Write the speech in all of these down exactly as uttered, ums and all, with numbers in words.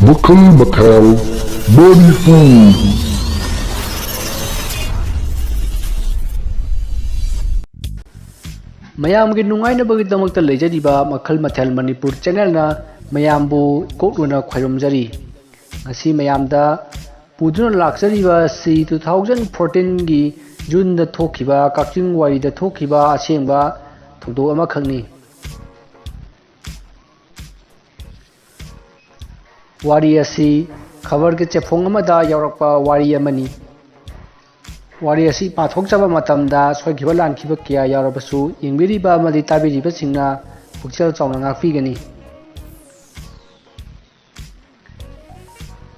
ꯃꯈꯜ ꯃꯊꯦꯜ ꯃꯅꯤꯄꯨꯔ꯫ ꯃꯌꯥꯝꯒꯤ ꯅꯨꯡꯉꯥꯏꯅꯕꯒꯤꯗꯃꯛꯇ ꯂꯩꯖꯔꯤꯕ ꯃꯈꯜ ꯃꯊꯦꯜ ꯃꯅꯤꯄꯨꯔ ꯆꯦꯅꯦꯜꯅ ꯃꯌꯥꯝꯕꯨ ꯏꯀꯣꯛ ꯂꯣꯏꯅ ꯈꯣꯏꯔꯨꯝꯖꯔꯤ꯫ ꯉꯁꯤ ꯃꯌꯥꯝꯗ ꯄꯨꯗꯨꯅ ꯂꯥꯛꯆꯔꯤꯕ ꯑꯁꯤ two thousand fourteenꯒꯤ Juneꯗ ꯊꯣꯛꯈꯤꯕ ꯀꯛꯆꯤꯡ ꯋꯥꯏꯔꯤꯗ ꯊꯣꯛꯈꯤꯕ ꯑꯁꯦꯡꯕ ꯊꯧꯗꯣꯛ ꯑꯃꯈꯛꯅꯤ꯫ ꯋꯥꯔꯤ ꯑꯁꯤ ꯈꯕꯔꯒꯤ ꯆꯦꯐꯣꯡ ꯑꯃꯗ ꯌꯥꯎꯔꯛꯄ ꯋꯥꯔꯤ ꯑꯃꯅꯤ꯫ ꯋꯥꯔꯤ ꯑꯁꯤ ꯄꯥꯊꯣꯛꯆꯕ ꯃꯇꯝꯗ ꯁꯣꯏꯈꯤꯕ ꯂꯥꯟꯈꯤꯕ ꯀꯌꯥ ꯌꯥꯎꯔꯕꯁꯨ ꯌꯦꯡꯕꯤꯔꯤꯕ ꯑꯃꯗꯤ ꯇꯥꯕꯤꯔꯤꯕꯁꯤꯡꯅ ꯄꯨꯛꯆꯦꯜ ꯆꯥꯎꯅ ꯉꯥꯛꯄꯤꯒꯅꯤ꯫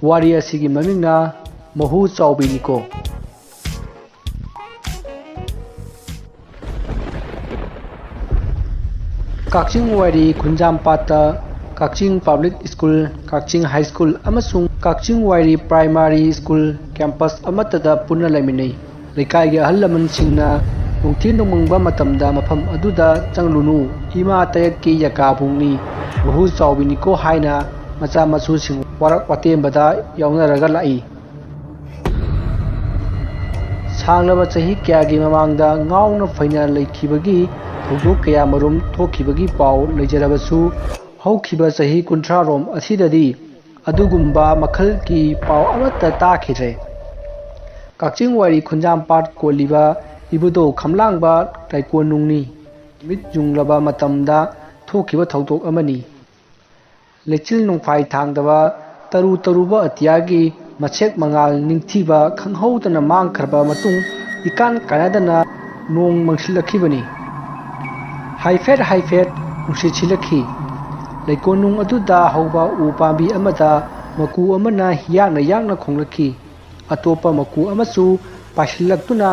ꯋꯥꯔꯤ ꯑꯁꯤꯒꯤ ꯃꯃꯤꯡꯅ ꯃꯍꯨ ꯆꯥꯎꯕꯤꯅꯤꯀꯣ꯫ ꯀꯛꯆꯤꯡ ꯋꯥꯏꯔꯤ ꯈꯨꯟꯖꯥꯝꯄꯥꯠꯇ ꯀꯛꯆꯤꯡ ꯄꯕ꯭ꯂꯤꯛ ꯁ꯭ꯀꯨꯜ, ꯀꯛꯆꯤꯡ ꯍꯥꯏ ꯁ꯭ꯀꯨꯜ ꯑꯃꯁꯨꯡ ꯀꯛꯆꯤꯡ ꯋꯥꯏꯔꯤ ꯄ꯭ꯔꯥꯏꯃꯥꯔꯤ ꯁ꯭ꯀꯨꯜ ꯀꯦꯝꯄꯁ ꯑꯃꯠꯇꯗ ꯄꯨꯟꯅ ꯂꯩꯃꯤꯟꯅꯩ꯫ ꯂꯩꯀꯥꯏꯒꯤ ꯑꯍꯜ ꯂꯃꯟꯁꯤꯡꯅ ꯅꯨꯡꯊꯤꯜ ꯅꯣꯡꯃꯪꯕ ꯃꯇꯝꯗ ꯃꯐꯝ ꯑꯗꯨꯗ ꯆꯪꯂꯨꯅꯨ, ꯏꯃꯥ ꯇꯌꯦꯠꯀꯤ ꯌꯥꯀꯥꯕꯨꯡꯅꯤ, ꯃꯍꯨ ꯆꯥꯎꯕꯤꯅꯤꯀꯣ ꯍꯥꯏꯅ ꯃꯆꯥ ꯃꯁꯨꯁꯤꯡ ꯋꯥꯔꯛ ꯋꯥꯇꯦꯝꯕꯗ ꯌꯥꯎꯅꯔꯒ ꯂꯥꯛꯏ꯫ ꯁꯥꯡꯂꯕ ꯆꯍꯤ ꯀꯌꯥꯒꯤ ꯃꯃꯥꯡꯗ ꯉꯥꯎꯅ ꯐꯩꯅ ꯂꯩꯈꯤꯕꯒꯤ ꯊꯧꯗꯣꯛ ꯀꯌꯥ ꯃꯔꯨꯝ ꯊꯣꯛꯈꯤꯕꯒꯤ ꯄꯥꯎ ꯂꯩꯖꯔꯕꯁꯨ, ꯍꯧꯈꯤꯕ ꯆꯍꯤ ꯀꯨꯟꯊ꯭ꯔꯥ ꯔꯣꯝ ꯑꯁꯤꯗꯗꯤ ꯑꯗꯨꯒꯨꯝꯕ ꯃꯈꯜꯒꯤ ꯄꯥꯎ ꯑꯃꯠꯇ ꯇꯥꯈꯤꯗ꯭ꯔꯦ꯫ ꯀꯛꯆꯤꯡ ꯋꯥꯏꯔꯤ ꯈꯨꯟꯖꯥꯝꯄꯥꯠ ꯀꯣꯜꯂꯤꯕ ꯏꯕꯨꯙꯧ ꯈꯝꯂꯥꯡꯕ ꯂꯥꯏꯀꯣꯟꯅꯨꯡꯅꯤ꯫ ꯅꯨꯃꯤꯠ ꯌꯨꯡꯂꯕ ꯃꯇꯝꯗ ꯊꯣꯛꯈꯤꯕ ꯊꯧꯗꯣꯛ ꯑꯃꯅꯤ꯫ ꯂꯩꯆꯤꯜ ꯅꯣꯡꯐꯥꯏ ꯊꯥꯡꯗꯕ ꯇꯔꯨ ꯇꯔꯨꯕ ꯑꯇꯤꯌꯥꯒꯤ ꯃꯁꯦꯛ ꯃꯉꯥꯜ ꯅꯤꯡꯊꯤꯕ ꯈꯪꯍꯧꯗꯅ ꯃꯥꯡꯈ꯭ꯔꯕ ꯃꯇꯨꯡ, ꯏꯀꯥꯟ ꯀꯥꯟꯅꯗꯅ ꯅꯣꯡ ꯃꯪꯁꯤꯜꯂꯛꯈꯤꯕꯅꯤ꯫ ꯍꯥꯏꯐꯦꯠ ꯍꯥꯏꯐꯦꯠ ꯅꯨꯡꯁꯤꯠ ꯁꯤꯠꯂꯛꯈꯤ꯫ ꯂꯩꯀꯣꯜꯅꯨꯡ ꯑꯗꯨꯗ ꯍꯧꯕ ꯎ ꯄꯥꯝꯕꯤ ꯑꯃꯗ ꯃꯀꯨ ꯑꯃꯅ ꯌꯥꯡꯅ ꯌꯥꯡꯅ ꯈꯣꯡꯂꯛꯈꯤ꯫ ꯑꯇꯣꯞꯄ ꯃꯀꯨ ꯑꯃꯁꯨ ꯄꯥꯏꯁꯤꯜꯂꯛꯇꯨꯅ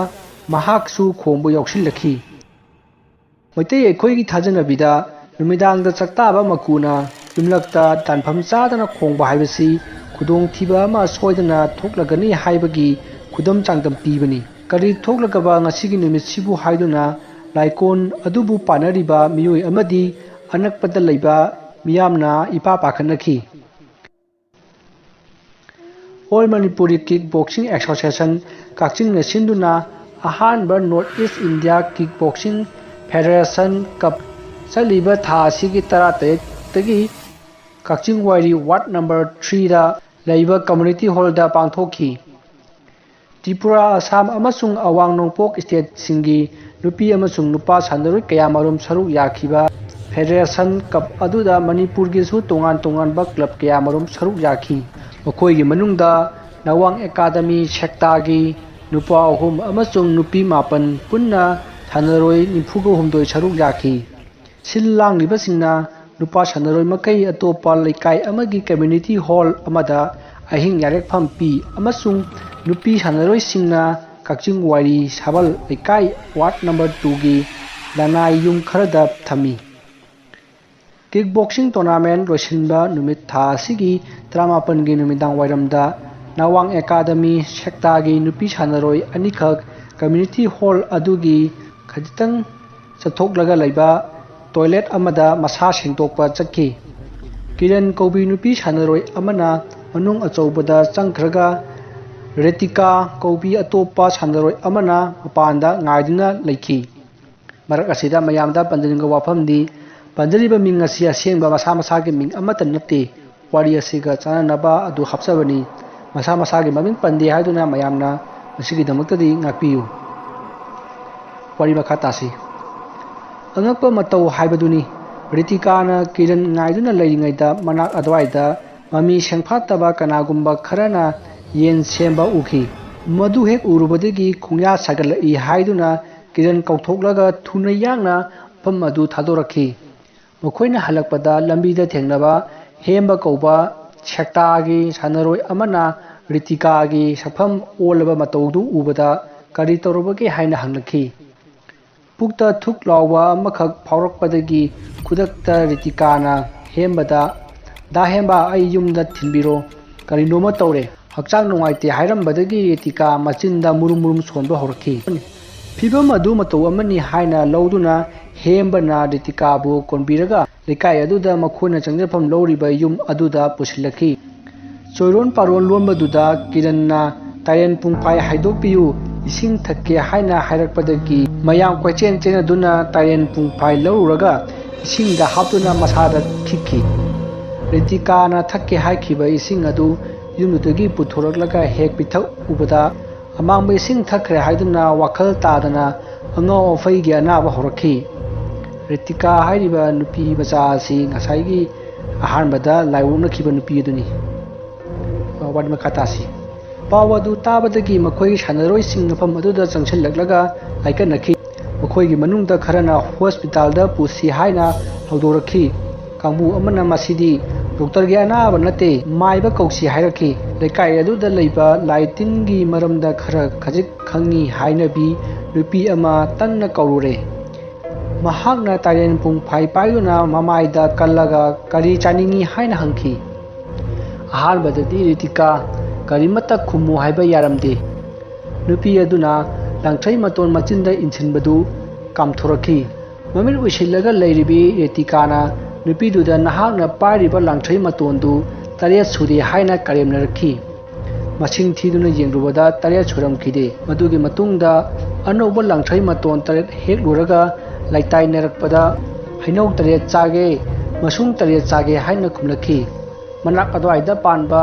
ꯃꯍꯥꯛꯁꯨ ꯈꯣꯡꯕ ꯌꯥꯎꯁꯤꯜꯂꯛꯈꯤ꯫ ꯃꯩꯇꯩ ꯑꯩꯈꯣꯏꯒꯤ ꯊꯥꯖꯅꯕꯤꯗ ꯅꯨꯃꯤꯗꯥꯡꯗ ꯆꯥꯛꯇꯥꯕ ꯃꯀꯨꯅ ꯌꯨꯝꯂꯛꯇ ꯇꯥꯟꯐꯝ ꯆꯥꯗꯅ ꯈꯣꯡꯕ ꯍꯥꯏꯕꯁꯤ ꯈꯨꯗꯣꯡꯊꯤꯕ ꯑꯃ ꯁꯣꯏꯗꯅ ꯊꯣꯛꯂꯒꯅꯤ ꯍꯥꯏꯕꯒꯤ ꯈꯨꯗꯝ ꯆꯥꯡꯗꯝ ꯄꯤꯕꯅꯤ꯫ ꯀꯔꯤ ꯊꯣꯛꯂꯒꯕ ꯉꯁꯤꯒꯤ ꯅꯨꯃꯤꯠꯁꯤꯕꯨ ꯍꯥꯏꯗꯨꯅ ꯂꯥꯏꯀꯣꯟ ꯑꯗꯨꯕꯨ ꯄꯥꯟꯅꯔꯤꯕ ꯃꯤꯑꯣꯏ ꯑꯃꯗꯤ ꯑꯅꯛꯄꯗ ꯂꯩꯕ ꯃꯤꯌꯥꯝꯅ ꯏꯄꯥ ꯄꯥꯈꯠꯅꯈꯤ꯫ All Manipuri Kick Boxing Association ꯀꯛꯆꯤꯡꯅ ꯁꯤꯟꯗꯨꯅ ꯑꯍꯥꯟꯕ North East India Kick Boxing Federation Cup ꯆꯠꯂꯤꯕ ꯊꯥ ꯑꯁꯤꯒꯤ ꯇꯔꯥꯇꯔꯦꯠꯇꯒꯤ ꯀꯛꯆꯤꯡ ꯋꯥꯏꯔꯤ ward number threeꯗ ꯂꯩꯕ community hallꯗ ꯄꯥꯡꯊꯣꯛꯈꯤ꯫ ꯇ꯭ꯔꯤꯄꯨꯔꯥ, ꯑꯁꯥꯝ ꯑꯃꯁꯨꯡ ꯑꯋꯥꯡ ꯅꯣꯡꯄꯣꯛ stateꯁꯤꯡꯒꯤ ꯅꯨꯄꯤ ꯑꯃꯁꯨꯡ ꯅꯨꯄꯥ ꯁꯥꯟꯅꯔꯣꯏ ꯀꯌꯥꯃꯔꯨꯝ ꯁꯔꯨꯛ ꯌꯥꯈꯤꯕ Federation Cup ꯑꯗꯨꯗ ꯃꯅꯤꯄꯨꯔꯒꯤꯁꯨ ꯇꯣꯉꯥꯟ ꯇꯣꯉꯥꯟꯕ club ꯀꯌꯥꯃꯔꯨꯝ ꯁꯔꯨꯛ ꯌꯥꯈꯤ꯫ ꯃꯈꯣꯏꯒꯤ ꯃꯅꯨꯡꯗ ꯅꯋꯥꯡ Academy ꯁꯦꯛꯇꯥꯒꯤ ꯅꯨꯄꯥ ꯑꯍꯨꯝ ꯑꯃꯁꯨꯡ ꯅꯨꯄꯤ ꯃꯥꯄꯟ, ꯄꯨꯟꯅ ꯁꯥꯟꯅꯔꯣꯏ ꯅꯤꯐꯨꯒ ꯍꯨꯝꯗꯣꯏ ꯁꯔꯨꯛ ꯌꯥꯈꯤ꯫ ꯁꯤꯜ ꯂꯥꯡꯂꯤꯕꯁꯤꯡꯅ ꯅꯨꯄꯥ ꯁꯥꯟꯅꯔꯣꯏ ꯃꯈꯩ ꯑꯇꯣꯞꯄ ꯂꯩꯀꯥꯏ ꯑꯃꯒꯤ community hall ꯑꯃꯗ ꯑꯍꯤꯡ ꯌꯥꯔꯦꯛꯐꯝ ꯄꯤ ꯑꯃꯁꯨꯡ ꯅꯨꯄꯤ ꯁꯥꯟꯅꯔꯣꯏꯁꯤꯡꯅ ꯀꯛꯆꯤꯡ ꯋꯥꯏꯔꯤ ꯁꯥꯕꯜ ꯂꯩꯀꯥꯏ ward number twoꯒꯤ ꯂꯅꯥꯏ ꯌꯨꯝ ꯈꯔꯗ ꯊꯝꯃꯤ꯫ Kick boxing tournament ꯂꯣꯏꯁꯤꯟꯕ ꯅꯨꯃꯤꯠ ꯊꯥ ꯑꯁꯤꯒꯤ ꯇꯔꯥꯃꯥꯄꯟꯒꯤ ꯅꯨꯃꯤꯗꯥꯡ ꯋꯥꯏꯔꯝꯗ ꯅꯋꯥꯡ Academy ꯁꯦꯛꯇꯥꯒꯤ ꯅꯨꯄꯤ ꯁꯥꯟꯅꯔꯣꯏ ꯑꯅꯤꯈꯛ community hall ꯑꯗꯨꯒꯤ ꯈꯖꯤꯛꯇꯪ ꯆꯠꯊꯣꯛꯂꯒ ꯂꯩꯕ toilet ꯑꯃꯗ ꯃꯁꯥ ꯁꯦꯡꯗꯣꯛꯄ ꯆꯠꯈꯤ꯫ ꯀꯤꯔꯟ ꯀꯧꯕꯤ ꯅꯨꯄꯤ ꯁꯥꯟꯅꯔꯣꯏ ꯑꯃꯅ ꯃꯅꯨꯡ ꯑꯆꯧꯕꯗ ꯆꯪꯈ꯭ꯔꯒ ꯔꯤꯇꯤꯀꯥ ꯀꯧꯕꯤ ꯑꯇꯣꯞꯄ ꯁꯥꯟꯅꯔꯣꯏ ꯑꯃꯅ ꯃꯄꯥꯟꯗ ꯉꯥꯏꯗꯨꯅ ꯂꯩꯈꯤ꯫ ꯃꯔꯛ ꯑꯁꯤꯗ ꯃꯌꯥꯝꯗ ꯄꯟꯖꯅꯤꯡꯕ ꯋꯥꯐꯝꯗꯤ, ꯄꯟꯖꯔꯤꯕ ꯃꯤꯡ ꯑꯁꯤ ꯑꯁꯦꯡꯕ ꯃꯁꯥ ꯃꯁꯥꯒꯤ ꯃꯤꯡ ꯑꯃꯠꯇ ꯅꯠꯇꯦ, ꯋꯥꯔꯤ ꯑꯁꯤꯒ ꯆꯥꯟꯅꯅꯕ ꯑꯗꯨ ꯍꯥꯞꯆꯕꯅꯤ꯫ ꯃꯁꯥ ꯃꯁꯥꯒꯤ ꯃꯃꯤꯡ ꯄꯟꯗꯦ ꯍꯥꯏꯗꯨꯅ ꯃꯌꯥꯝꯅ ꯃꯁꯤꯒꯤꯗꯃꯛꯇꯗꯤ ꯉꯥꯛꯄꯤꯌꯨ꯫ ꯋꯥꯔꯤ ꯃꯈꯥ ꯇꯥꯁꯤ꯫ ꯑꯉꯛꯄ ꯃꯇꯧ ꯍꯥꯏꯕꯗꯨꯅꯤ꯫ ꯔꯤꯇꯤꯀꯥꯅ ꯀꯤꯔꯟ ꯉꯥꯏꯗꯨꯅ ꯂꯩꯔꯤꯉꯩꯗ ꯃꯅꯥꯛ ꯑꯗꯨꯋꯥꯏꯗ ꯃꯃꯤ ꯁꯦꯡꯐꯥꯠꯇꯕ ꯀꯅꯥꯒꯨꯝꯕ ꯈꯔꯅ ꯌꯦꯟ ꯁꯦꯝꯕ ꯎꯈꯤ꯫ ꯃꯗꯨ ꯍꯦꯛ ꯎꯔꯨꯕꯗꯒꯤ ꯈꯣꯡꯌꯥ ꯁꯥꯒꯠꯂꯛꯏ ꯍꯥꯏꯗꯨꯅ ꯀꯤꯔꯟ ꯀꯧꯊꯣꯛꯂꯒ ꯊꯨꯅ ꯌꯥꯡꯅ ꯃꯐꯝ ꯑꯗꯨ ꯊꯥꯗꯣꯔꯛꯈꯤ꯫ ꯃꯈꯣꯏꯅ ꯍꯜꯂꯛꯄꯗ ꯂꯝꯕꯤꯗ ꯊꯦꯡꯅꯕ ꯍꯦꯝꯕ ꯀꯧꯕ ꯁꯦꯛꯇꯥꯒꯤ ꯁꯥꯟꯅꯔꯣꯏ ꯑꯃꯅ ꯔꯤꯇꯤꯀꯥꯒꯤ ꯁꯛꯐꯝ ꯑꯣꯜꯂꯕ ꯃꯇꯧꯗꯨ ꯎꯕꯗ ꯀꯔꯤ ꯇꯧꯔꯕꯒꯦ ꯍꯥꯏꯅ ꯍꯪꯂꯛꯈꯤ꯫ ꯄꯨꯛꯇ ꯊꯨꯛ ꯂꯥꯎꯕ ꯑꯃꯈꯛ ꯐꯥꯎꯔꯛꯄꯗꯒꯤ ꯈꯨꯗꯛꯇ ꯔꯤꯇꯤꯀꯥꯅ ꯍꯦꯝꯕꯗ, "ꯗꯥ ꯍꯦꯝꯕ, ꯑꯩ ꯌꯨꯝꯗ ꯊꯤꯟꯕꯤꯔꯣ, ꯀꯔꯤꯅꯣꯃ ꯇꯧꯔꯦ"꯫ ꯍꯛꯆꯥꯡ ꯅꯨꯡꯉꯥꯏꯇꯦ ꯍꯥꯏꯔꯝꯕꯗꯒꯤ ꯔꯤꯇꯤꯀꯥ ꯃꯆꯤꯟꯗ ꯃꯨꯔꯨꯝ ꯃꯨꯔꯨꯝ ꯁꯣꯟꯕ ꯍꯧꯔꯛꯈꯤ꯫ ꯐꯤꯚꯝ ꯑꯗꯨ ꯃꯇꯧ ꯑꯃꯅꯤ ꯍꯥꯏꯅ ꯂꯧꯗꯨꯅ ꯍꯦꯝꯕꯅ ꯔꯤꯇꯤꯀꯥꯕꯨ ꯀꯣꯟꯕꯤꯔꯒ ꯂꯩꯀꯥꯏ ꯑꯗꯨꯗ ꯃꯈꯣꯏꯅ ꯆꯪꯖꯐꯝ ꯂꯧꯔꯤꯕ ꯌꯨꯝ ꯑꯗꯨꯗ ꯄꯨꯁꯤꯜꯂꯛꯈꯤ꯫ ꯆꯣꯏꯔꯣꯟ ꯄꯥꯔꯣꯟ ꯂꯣꯟꯕꯗꯨꯗ ꯀꯤꯔꯟꯅ "ꯇꯥꯏꯔꯦꯟ ꯄꯨꯡꯐꯥꯏ ꯍꯥꯏꯗꯣꯛꯄꯤꯌꯨ, ꯏꯁꯤꯡ ꯊꯛꯀꯦ" ꯍꯥꯏꯅ ꯍꯥꯏꯔꯛꯄꯗꯒꯤ ꯃꯌꯥꯝ ꯀꯣꯏꯆꯦꯟ ꯆꯦꯟꯅꯗꯨꯅ ꯇꯥꯏꯔꯦꯟ ꯄꯨꯡꯐꯥꯏ ꯂꯧꯔꯨꯔꯒ ꯏꯁꯤꯡꯗ ꯍꯥꯞꯇꯨꯅ ꯃꯁꯥꯗ ꯈꯤꯛꯈꯤ꯫ ꯔꯤꯇꯤꯀꯥꯅ ꯊꯛꯀꯦ ꯍꯥꯏꯈꯤꯕ ꯏꯁꯤꯡ ꯑꯗꯨ ꯌꯨꯝꯗꯨꯗꯒꯤ ꯄꯨꯊꯣꯔꯛꯂꯒ ꯍꯦꯛ ꯄꯤꯊꯛꯎꯕꯗ, ꯑꯃꯥꯡꯕ ꯏꯁꯤꯡ ꯊꯛꯈ꯭ꯔꯦ ꯍꯥꯏꯗꯨꯅ ꯋꯥꯈꯜ ꯇꯥꯗꯅ ꯑꯉꯥꯎ ꯑꯐꯩꯒꯤ ꯑꯅꯥꯕ ꯍꯧꯔꯛꯈꯤ꯫ ꯔꯤꯇꯤꯀꯥ ꯍꯥꯏꯔꯤꯕ ꯅꯨꯄꯤ ꯃꯆꯥ ꯑꯁꯤ ꯉꯁꯥꯏꯒꯤ ꯑꯍꯥꯟꯕꯗ ꯂꯥꯏꯑꯣꯛꯅꯈꯤꯕ ꯅꯨꯄꯤ ꯑꯗꯨꯅꯤ꯫ ꯋꯥꯔꯤ ꯃꯈꯥ ꯇꯥꯁꯤ꯫ ꯄꯥꯎ ꯑꯗꯨ ꯇꯥꯕꯗꯒꯤ ꯃꯈꯣꯏ ꯁꯥꯟꯅꯔꯣꯏꯁꯤꯡ ꯃꯐꯝ ꯑꯗꯨꯗ ꯆꯪꯁꯤꯜꯂꯛꯂꯒ ꯂꯥꯏꯀꯠꯅꯈꯤ꯫ ꯃꯈꯣꯏꯒꯤ ꯃꯅꯨꯡꯗ ꯈꯔꯅ ꯍꯣꯁꯄꯤꯇꯥꯜꯗ ꯄꯨꯁꯤ ꯍꯥꯏꯅ ꯍꯧꯗꯣꯔꯛꯈꯤ꯫ ꯀꯥꯡꯕꯨ ꯑꯃꯅ "ꯃꯁꯤꯗꯤ ꯗꯣꯛꯇꯔꯒꯤ ꯑꯅꯥꯕ ꯅꯠꯇꯦ, ꯃꯥꯏꯕ ꯀꯧꯁꯤ" ꯍꯥꯏꯔꯛꯈꯤ꯫ ꯂꯩꯀꯥꯏ ꯑꯗꯨꯗ ꯂꯩꯕ ꯂꯥꯏ ꯇꯤꯟꯒꯤ ꯃꯔꯝꯗ ꯈꯔ ꯈꯖꯤꯛ ꯈꯪꯉꯤ ꯍꯥꯏꯅꯕꯤ ꯅꯨꯄꯤ ꯑꯃ ꯇꯟꯅ ꯀꯧꯔꯨꯔꯦ꯫ ꯃꯍꯥꯛꯅ ꯇꯥꯏꯔꯦꯟ ꯄꯨꯡꯐꯥꯏ ꯄꯥꯏꯗꯨꯅ ꯃꯃꯥꯏꯗ ꯀꯜꯂꯒ "ꯀꯔꯤ ꯆꯥꯅꯤꯡꯏ?" ꯍꯥꯏꯅ ꯍꯪꯈꯤ꯫ ꯑꯍꯥꯟꯕꯗꯗꯤ ꯔꯤꯇꯤꯀꯥ ꯀꯔꯤꯃꯠꯇ ꯈꯨꯝꯃꯨ ꯍꯥꯏꯕ ꯌꯥꯔꯝꯗꯦ꯫ ꯅꯨꯄꯤ ꯑꯗꯨꯅ ꯂꯥꯡꯊ꯭ꯔꯩ ꯃꯇꯣꯟ ꯃꯆꯤꯟꯗ ꯏꯟꯁꯤꯟꯕꯗꯨ ꯀꯥꯝꯊꯣꯔꯛꯈꯤ꯫ ꯃꯃꯤꯠ ꯎꯏꯁꯤꯜꯂꯒ ꯂꯩꯔꯤꯕꯤ ꯔꯤꯇꯤꯀꯥꯅ ꯅꯨꯄꯤꯗꯨꯗ "ꯅꯍꯥꯛꯅ ꯄꯥꯏꯔꯤꯕ ꯂꯥꯡꯊ꯭ꯔꯩ ꯃꯇꯣꯟꯗꯨ ꯇꯔꯦꯠ ꯁꯨꯔꯦ" ꯍꯥꯏꯅ ꯀꯔꯦꯝꯅꯔꯛꯈꯤ꯫ ꯃꯁꯤꯡ ꯊꯤꯗꯨꯅ ꯌꯦꯡꯂꯨꯕꯗ ꯇꯔꯦꯠ ꯁꯨꯔꯝꯈꯤꯗꯦ꯫ ꯃꯗꯨꯒꯤ ꯃꯇꯨꯡꯗ ꯑꯅꯧꯕ ꯂꯥꯡꯊ꯭ꯔꯩ ꯃꯇꯣꯟ ꯇꯔꯦꯠ ꯍꯦꯛꯂꯨꯔꯒ ꯂꯩꯇꯥꯏꯅꯔꯛꯄꯗ "ꯍꯩꯅꯧ ꯇꯔꯦꯠ ꯆꯥꯒꯦ, ꯃꯁꯨꯡ ꯇꯔꯦꯠ ꯆꯥꯒꯦ" ꯍꯥꯏꯅ ꯈꯨꯝꯂꯛꯈꯤ꯫ ꯃꯅꯥꯛ ꯑꯗꯨꯋꯥꯏꯗ ꯄꯥꯟꯕ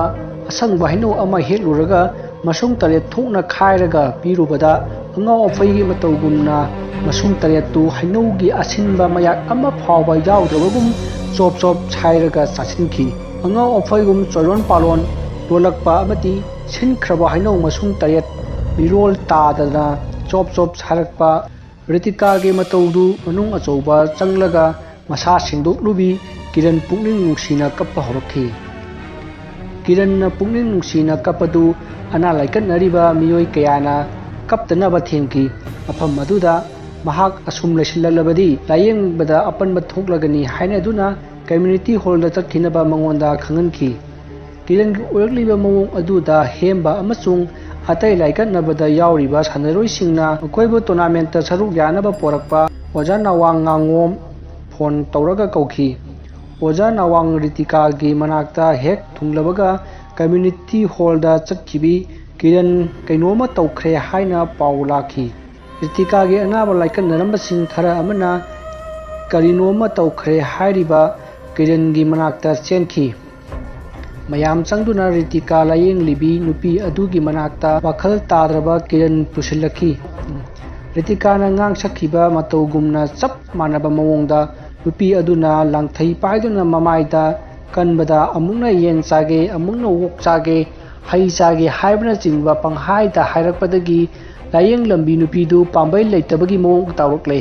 ꯑꯁꯪꯕ ꯍꯩꯅꯧ ꯑꯃ ꯍꯦꯛꯂꯨꯔꯒ ꯃꯁꯨꯡ ꯇꯔꯦꯠ ꯊꯣꯛꯅ ꯈꯥꯏꯔꯒ ꯄꯤꯔꯨꯕꯗ, ꯑꯉꯥꯎ ꯑꯐꯩꯒꯤ ꯃꯇꯧꯒꯨꯝꯅ ꯃꯁꯨꯡ ꯇꯔꯦꯠꯇꯨ ꯍꯩꯅꯧꯒꯤ ꯑꯁꯤꯟꯕ ꯃꯌꯥꯛ ꯑꯃ ꯐꯥꯎꯕ ꯌꯥꯎꯗ꯭ꯔꯕꯒꯨꯝ ꯆꯣꯞ ꯆꯣꯞ ꯁꯥꯏꯔꯒ ꯆꯥꯁꯤꯟꯈꯤ꯫ ꯑꯉꯥꯎ ꯑꯐꯩꯒꯨꯝ ꯆꯣꯏꯔꯣꯟ ꯄꯥꯂꯣꯟ ꯂꯣꯜꯂꯛꯄ ꯑꯃꯗꯤ ꯁꯤꯟꯈ꯭ꯔꯕ ꯍꯩꯅꯧ ꯃꯁꯨꯡ ꯇꯔꯦꯠ ꯃꯤꯔꯣꯜ ꯇꯥꯗꯅ ꯆꯣꯞ ꯆꯣꯞ ꯁꯥꯏꯔꯛꯄ ꯔꯤꯇꯤꯀꯥꯒꯤ ꯃꯇꯧꯗꯨ ꯃꯅꯨꯡ ꯑꯆꯧꯕ ꯆꯪꯂꯒ ꯃꯁꯥ ꯁꯦꯡꯗꯣꯛꯂꯨꯕꯤ ꯀꯤꯔꯟ ꯄꯨꯛꯅꯤꯡ ꯅꯨꯡꯁꯤꯅ ꯀꯞꯄ ꯍꯧꯔꯛꯈꯤ꯫ ꯀꯤꯔꯟꯅ ꯄꯨꯛꯅꯤꯡ ꯅꯨꯡꯁꯤꯅ ꯀꯞꯄꯗꯨ ꯑꯅꯥ ꯂꯥꯏꯀꯠꯅꯔꯤꯕ ꯃꯤꯑꯣꯏ ꯀꯌꯥꯅ ꯀꯞꯇꯅꯕ ꯊꯦꯝꯈꯤ꯫ ꯃꯐꯝ ꯑꯗꯨꯗ ꯃꯍꯥꯛ ꯑꯁꯨꯝ ꯂꯩꯁꯤꯜꯂꯛꯂꯕꯗꯤ ꯂꯥꯌꯦꯡꯕꯗ ꯑꯄꯟꯕ ꯊꯣꯛꯂꯒꯅꯤ ꯍꯥꯏꯅꯗꯨꯅ ꯀꯝꯃ꯭ꯌꯨꯅꯤꯇꯤ ꯍꯣꯜꯗ ꯆꯠꯈꯤꯅꯕ ꯃꯉꯣꯟꯗ ꯈꯪꯍꯟꯈꯤ꯫ ꯀꯤꯔꯟꯒꯤ ꯑꯣꯏꯔꯛꯂꯤꯕ ꯃꯑꯣꯡ ꯑꯗꯨꯗ ꯍꯦꯝꯕ ꯑꯃꯁꯨꯡ ꯑꯇꯩ ꯂꯥꯏꯀꯠꯅꯕꯗ ꯌꯥꯎꯔꯤꯕ ꯁꯥꯟꯅꯔꯣꯏꯁꯤꯡꯅ ꯃꯈꯣꯏꯕꯨ ꯇꯣꯔꯅꯥꯃꯦꯟꯠꯇ ꯁꯔꯨꯛ ꯌꯥꯅꯕ ꯄꯣꯔꯛꯄ ꯑꯣꯖꯥ ꯅꯥꯋꯥꯡ ꯉꯥꯉꯣꯝ ꯐꯣꯟ ꯇꯧꯔꯒ ꯀꯧꯈꯤ꯫ ꯑꯣꯖꯥ ꯅꯥꯋꯥꯡ ꯔꯤꯇꯤꯀꯥꯒꯤ ꯃꯅꯥꯛꯇ ꯍꯦꯛ ꯊꯨꯡꯂꯕꯒ ꯀꯝꯃ꯭ꯌꯨꯅꯤꯇꯤ ꯍꯣꯜꯗ ꯆꯠꯈꯤꯕꯤ ꯀꯤꯔꯟ ꯀꯩꯅꯣꯝꯃ ꯇꯧꯈ꯭ꯔꯦ ꯍꯥꯏꯅ ꯄꯥꯎ ꯂꯥꯛꯈꯤ꯫ ꯔꯤꯇꯤꯀꯥꯒꯤ ꯑꯅꯥꯕ ꯂꯥꯏꯀꯠꯅꯔꯝꯕꯁꯤꯡ ꯈꯔ ꯑꯃꯅ ꯀꯔꯤꯅꯣꯝꯃ ꯇꯧꯈ꯭ꯔꯦ ꯍꯥꯏꯔꯤꯕ ꯀꯤꯔꯟꯒꯤ ꯃꯅꯥꯛꯇ ꯆꯦꯟꯈꯤ꯫ ꯃꯌꯥꯝ ꯆꯪꯗꯨꯅ ꯔꯤꯇꯤꯀꯥ ꯂꯥꯌꯦꯡꯂꯤꯕꯤ ꯅꯨꯄꯤ ꯑꯗꯨꯒꯤ ꯃꯅꯥꯛꯇ ꯋꯥꯈꯜ ꯇꯥꯗ꯭ꯔꯕ ꯀꯤꯔꯟ ꯄꯨꯁꯤꯜꯂꯛꯈꯤ꯫ ꯔꯤꯇꯤꯀꯥꯅ ꯉꯥꯡ ꯁꯛꯈꯤꯕ ꯃꯇꯧꯒꯨꯝꯅ ꯆꯞ ꯃꯥꯟꯅꯕ ꯃꯑꯣꯡꯗ ꯅꯨꯄꯤ ꯑꯗꯨꯅ ꯂꯥꯡꯊꯩ ꯄꯥꯏꯗꯨꯅ ꯃꯃꯥꯏꯗ ꯀꯟꯕꯗ ꯑꯃꯨꯛꯅ ꯌꯦꯟ ꯆꯥꯒꯦ, ꯑꯃꯨꯛꯅ ꯑꯣꯛ ꯆꯥꯒꯦ, ꯍꯩ ꯆꯥꯒꯦ ꯍꯥꯏꯕꯅꯆꯤꯡꯕ ꯄꯪꯍꯥꯏꯗ ꯍꯥꯏꯔꯛꯄꯗꯒꯤ ꯂꯥꯌꯦꯡꯂꯝꯕꯤ ꯅꯨꯄꯤꯗꯨ ꯄꯥꯝꯕꯩ ꯂꯩꯇꯕꯒꯤ ꯃꯑꯣꯡ ꯇꯧꯔꯛꯂꯦ꯫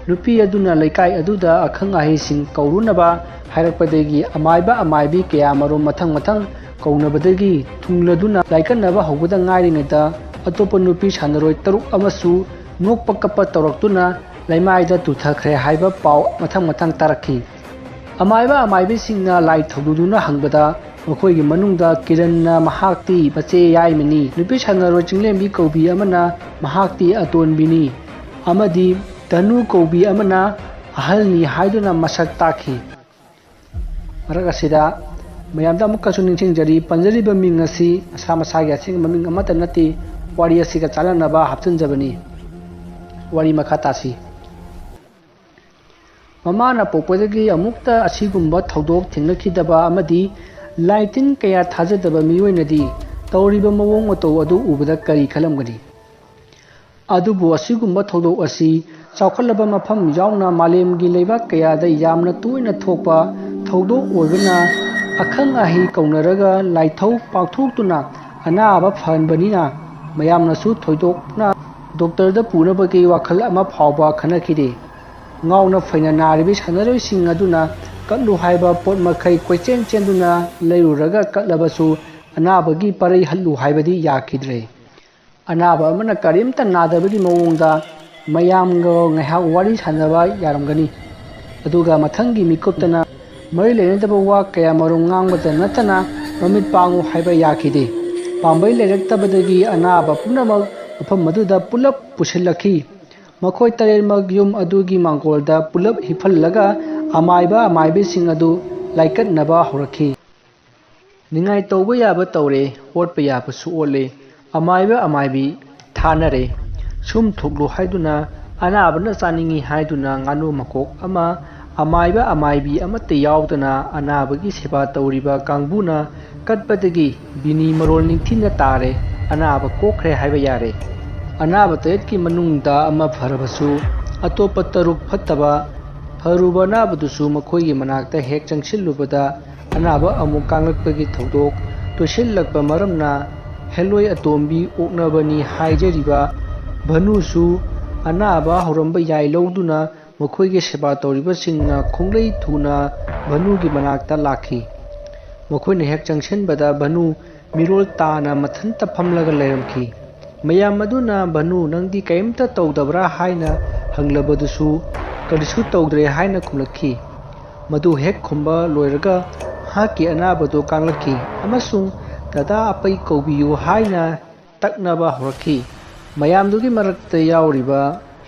ꯅꯨꯄꯤ ꯑꯗꯨꯅ ꯂꯩꯀꯥꯏ ꯑꯗꯨꯗ ꯑꯈꯪ ꯑꯍꯩꯁꯤꯡ ꯀꯧꯔꯨꯅꯕ ꯍꯥꯏꯔꯛꯄꯗꯒꯤ ꯑꯃꯥꯏꯕ ꯑꯃꯥꯏꯕꯤ ꯀꯌꯥ ꯃꯔꯨꯝ ꯃꯊꯪ ꯃꯊꯪ ꯀꯧꯅꯕꯗꯒꯤ ꯊꯨꯡꯂꯗꯨꯅ ꯂꯥꯏꯀꯠꯅꯕ ꯍꯧꯕꯗ ꯉꯥꯏꯔꯤꯉꯩꯗ ꯑꯇꯣꯞꯄ ꯅꯨꯄꯤ ꯁꯥꯟꯅꯔꯣꯏ ꯇꯔꯨꯛ ꯑꯃꯁꯨ ꯅꯣꯛꯄ ꯀꯞꯄ ꯇꯧꯔꯛꯇꯨꯅ ꯂꯩꯃꯥꯏꯗ ꯇꯨꯊꯈ꯭ꯔꯦ ꯍꯥꯏꯕ ꯄꯥꯎ ꯃꯊꯪ ꯃꯊꯪ ꯇꯥꯔꯛꯈꯤ꯫ ꯑꯃꯥꯏꯕ ꯑꯃꯥꯏꯕꯤꯁꯤꯡꯅ ꯂꯥꯏ ꯊꯧꯗꯨꯗꯨꯅ ꯍꯪꯕꯗ ꯃꯈꯣꯏꯒꯤ ꯃꯅꯨꯡꯗ ꯀꯤꯔꯟꯅ ꯃꯍꯥꯛꯇꯤ ꯃꯆꯦ ꯌꯥꯏꯃꯅꯤ, ꯅꯨꯄꯤ ꯁꯥꯟꯅꯔꯣꯏ ꯆꯤꯡꯂꯦꯝꯕꯤ ꯀꯧꯕꯤ ꯑꯃꯅ ꯃꯍꯥꯛꯇꯤ ꯑꯇꯣꯟꯕꯤꯅꯤ ꯑꯃꯗꯤ ꯙꯅꯨ ꯀꯧꯕꯤ ꯑꯃꯅ ꯑꯍꯜꯅꯤ ꯍꯥꯏꯗꯨꯅ ꯃꯁꯛ ꯇꯥꯛꯈꯤ꯫ ꯃꯔꯛ ꯑꯁꯤꯗ ꯃꯌꯥꯝꯗ ꯑꯃꯨꯛꯀꯁꯨ ꯅꯤꯡꯁꯤꯡꯖꯔꯤ, ꯄꯟꯖꯔꯤꯕ ꯃꯤꯡ ꯑꯁꯤ ꯃꯁꯥ ꯃꯁꯥꯒꯤ ꯑꯁꯦꯡꯕ ꯃꯃꯤꯡ ꯑꯃꯠꯇ ꯅꯠꯇꯦ, ꯋꯥꯔꯤ ꯑꯁꯤꯒ ꯆꯥꯟꯅꯅꯕ ꯍꯥꯞꯆꯤꯟꯖꯕꯅꯤ꯫ ꯋꯥꯔꯤ ꯃꯈꯥ ꯇꯥꯁꯤ꯫ ꯃꯃꯥꯅ ꯄꯣꯛꯄꯗꯒꯤ ꯑꯃꯨꯛꯇ ꯑꯁꯤꯒꯨꯝꯕ ꯊꯧꯗꯣꯛ ꯊꯦꯡꯅꯈꯤꯗꯕ ꯑꯃꯗꯤ ꯂꯥꯏꯇꯤꯟ ꯀꯌꯥ ꯊꯥꯖꯗꯕ ꯃꯤꯑꯣꯏꯅꯗꯤ ꯇꯧꯔꯤꯕ ꯃꯑꯣꯡ ꯃꯇꯧ ꯑꯗꯨ ꯎꯕꯗ ꯀꯔꯤ ꯈꯜꯂꯝꯒꯅꯤ? ꯑꯗꯨꯕꯨ ꯑꯁꯤꯒꯨꯝꯕ ꯊꯧꯗꯣꯛ ꯑꯁꯤ ꯆꯥꯎꯈꯠꯂꯕ ꯃꯐꯝ ꯌꯥꯎꯅ ꯃꯥꯂꯦꯝꯒꯤ ꯂꯩꯕꯥꯛ ꯀꯌꯥꯗ ꯌꯥꯝꯅ ꯇꯣꯏꯅ ꯊꯣꯛꯄ ꯊꯧꯗꯣꯛ ꯑꯣꯏꯕꯅ ꯑꯈꯪ ꯑꯍꯩ ꯀꯧꯅꯔꯒ ꯂꯥꯏꯊꯧ ꯄꯥꯡꯊꯣꯛꯇꯨꯅ ꯑꯅꯥꯕ ꯐꯍꯟꯕꯅꯤꯅ ꯃꯌꯥꯝꯅꯁꯨ ꯊꯣꯏꯗꯣꯛꯅ ꯗꯣꯛꯇꯔꯗ ꯄꯨꯅꯕꯒꯤ ꯋꯥꯈꯜ ꯑꯃ ꯐꯥꯎꯕ ꯈꯟꯅꯈꯤꯗꯦ꯫ ꯉꯥꯎꯅ ꯐꯩꯅ ꯅꯥꯔꯤꯕꯤ ꯁꯥꯟꯅꯔꯣꯏꯁꯤꯡ ꯑꯗꯨꯅ ꯀꯠꯂꯨ ꯍꯥꯏꯕ ꯄꯣꯠ ꯃꯈꯩ ꯀꯣꯏꯆꯦꯟ ꯆꯦꯟꯗꯨꯅ ꯂꯩꯔꯨꯔꯒ ꯀꯠꯂꯕꯁꯨ ꯑꯅꯥꯕꯒꯤ ꯄꯔꯩ ꯍꯠꯂꯨ ꯍꯥꯏꯕꯗꯤ ꯌꯥꯈꯤꯗ꯭ꯔꯦ꯫ ꯑꯅꯥꯕ ꯑꯃꯅ ꯀꯔꯤꯝꯇ ꯅꯥꯗꯕꯒꯤ ꯃꯑꯣꯡꯗ ꯃꯌꯥꯝꯒ ꯉꯥꯏꯍꯥꯛ ꯋꯥꯔꯤ ꯁꯥꯟꯅꯕ ꯌꯥꯔꯝꯒꯅꯤ꯫ ꯑꯗꯨꯒ ꯃꯊꯪꯒꯤ ꯃꯤꯀꯨꯞꯇꯅ ꯃꯔꯤ ꯂꯩꯅꯗꯕ ꯋꯥ ꯀꯌꯥ ꯃꯔꯨꯝ ꯉꯥꯡꯕꯗ ꯅꯠꯇꯅ ꯃꯃꯤꯠ ꯄꯥꯡꯉꯨ ꯍꯥꯏꯕ ꯌꯥꯈꯤꯗꯦ꯫ ꯄꯥꯝꯕꯩ ꯂꯩꯔꯛꯇꯕꯗꯒꯤ ꯑꯅꯥꯕ ꯄꯨꯝꯅꯃꯛ ꯃꯐꯝ ꯑꯗꯨꯗ ꯄꯨꯂꯞ ꯄꯨꯁꯤꯜꯂꯛꯈꯤ꯫ ꯃꯈꯣꯏ ꯇꯔꯦꯠꯃꯛ ꯌꯨꯝ ꯑꯗꯨꯒꯤ ꯃꯥꯡꯒꯣꯜꯗ ꯄꯨꯂꯞ ꯍꯤꯞꯍꯜꯂꯒ ꯑꯃꯥꯏꯕ ꯑꯃꯥꯏꯕꯤꯁꯤꯡ ꯑꯗꯨ ꯂꯥꯏꯀꯠꯅꯕ ꯍꯧꯔꯛꯈꯤ꯫ ꯅꯤꯡꯉꯥꯏ ꯇꯧꯕ ꯌꯥꯕ ꯇꯧꯔꯦ, ꯑꯣꯠꯄ ꯌꯥꯕꯁꯨ ꯑꯣꯠꯂꯦ꯫ ꯑꯃꯥꯏꯕ ꯑꯃꯥꯏꯕꯤ ꯊꯥꯅꯔꯦ꯫ ꯁꯨꯝ ꯊꯣꯛꯂꯨ ꯍꯥꯏꯗꯨꯅ, ꯑꯅꯥꯕꯅ ꯆꯥꯅꯤꯡꯏ ꯍꯥꯏꯗꯨꯅ ꯉꯥꯅꯨ ꯃꯀꯣꯛ ꯑꯃ, ꯑꯃꯥꯏꯕ ꯑꯃꯥꯏꯕꯤ ꯑꯃꯠꯇ ꯌꯥꯎꯗꯅ ꯑꯅꯥꯕꯒꯤ ꯁꯦꯕꯥ ꯇꯧꯔꯤꯕ ꯀꯥꯡꯕꯨꯅ ꯀꯠꯄꯗꯒꯤ ꯕꯤꯅꯤ ꯃꯔꯣꯜ ꯅꯤꯡꯊꯤꯅ ꯇꯥꯔꯦ꯫ ꯑꯅꯥꯕ ꯀꯣꯛꯈ꯭ꯔꯦ ꯍꯥꯏꯕ ꯌꯥꯔꯦ꯫ ꯑꯅꯥꯕ ꯇꯔꯦꯠꯀꯤ ꯃꯅꯨꯡꯗ ꯑꯃ ꯐꯔꯕꯁꯨ, ꯑꯇꯣꯞꯄ ꯇꯔꯨꯛ ꯐꯠꯇꯕ꯫ ꯐꯔꯨꯕ ꯑꯅꯥꯕꯗꯨꯁꯨ ꯃꯈꯣꯏꯒꯤ ꯃꯅꯥꯛꯇ ꯍꯦꯛ ꯆꯪꯁꯤꯜꯂꯨꯕꯗ, ꯑꯅꯥꯕ ꯑꯃꯨꯛ ꯀꯥꯡꯂꯛꯄꯒꯤ ꯊꯧꯗꯣꯛ ꯇꯣꯏꯁꯤꯜꯂꯛꯄ ꯃꯔꯝꯅ, ꯍꯦꯂꯣꯏ ꯑꯇꯣꯝꯕꯤ ꯑꯣꯛꯅꯕꯅꯤ ꯍꯥꯏꯖꯔꯤꯕ ꯚꯅꯨꯁꯨ ꯑꯅꯥꯕ ꯍꯧꯔꯝꯕ ꯌꯥꯏ ꯂꯧꯗꯨꯅ ꯃꯈꯣꯏꯒꯤ ꯁꯦꯕꯥ ꯇꯧꯔꯤꯕꯁꯤꯡꯅ ꯈꯣꯡꯂꯩ ꯊꯨꯅ ꯚꯅꯨꯒꯤ ꯃꯅꯥꯛꯇ ꯂꯥꯛꯈꯤ꯫ ꯃꯈꯣꯏꯅ ꯍꯦꯛ ꯆꯪꯁꯤꯟꯕꯗ, ꯚꯅꯨ ꯃꯤꯔꯣꯜ ꯇꯥꯅ ꯃꯊꯟꯇ ꯐꯝꯂꯒ ꯂꯩꯔꯝꯈꯤ꯫ ꯃꯌꯥꯝ ꯑꯗꯨꯅ, "ꯚꯅꯨ, ꯅꯪꯗꯤ ꯀꯔꯤꯝꯇ ꯇꯧꯗꯕ꯭ꯔꯥ?" ꯍꯥꯏꯅ ꯍꯪꯂꯕꯗꯨꯁꯨ, "ꯀꯔꯤꯁꯨ ꯇꯧꯗ꯭ꯔꯦ" ꯍꯥꯏꯅ ꯈꯨꯝꯂꯛꯈꯤ꯫ ꯃꯗꯨ ꯍꯦꯛ ꯈꯨꯝꯕ ꯂꯣꯏꯔꯒ, ꯃꯍꯥꯛꯀꯤ ꯑꯅꯥꯕꯗꯨ ꯀꯥꯡꯂꯛꯈꯤ ꯑꯃꯁꯨꯡ "ꯗꯗꯥ ꯑꯄꯩ ꯀꯧꯕꯤꯌꯨ" ꯍꯥꯏꯅ ꯇꯛꯅꯕ ꯍꯧꯔꯛꯈꯤ꯫ ꯃꯌꯥꯝꯗꯨꯒꯤ ꯃꯔꯛꯇ ꯌꯥꯎꯔꯤꯕ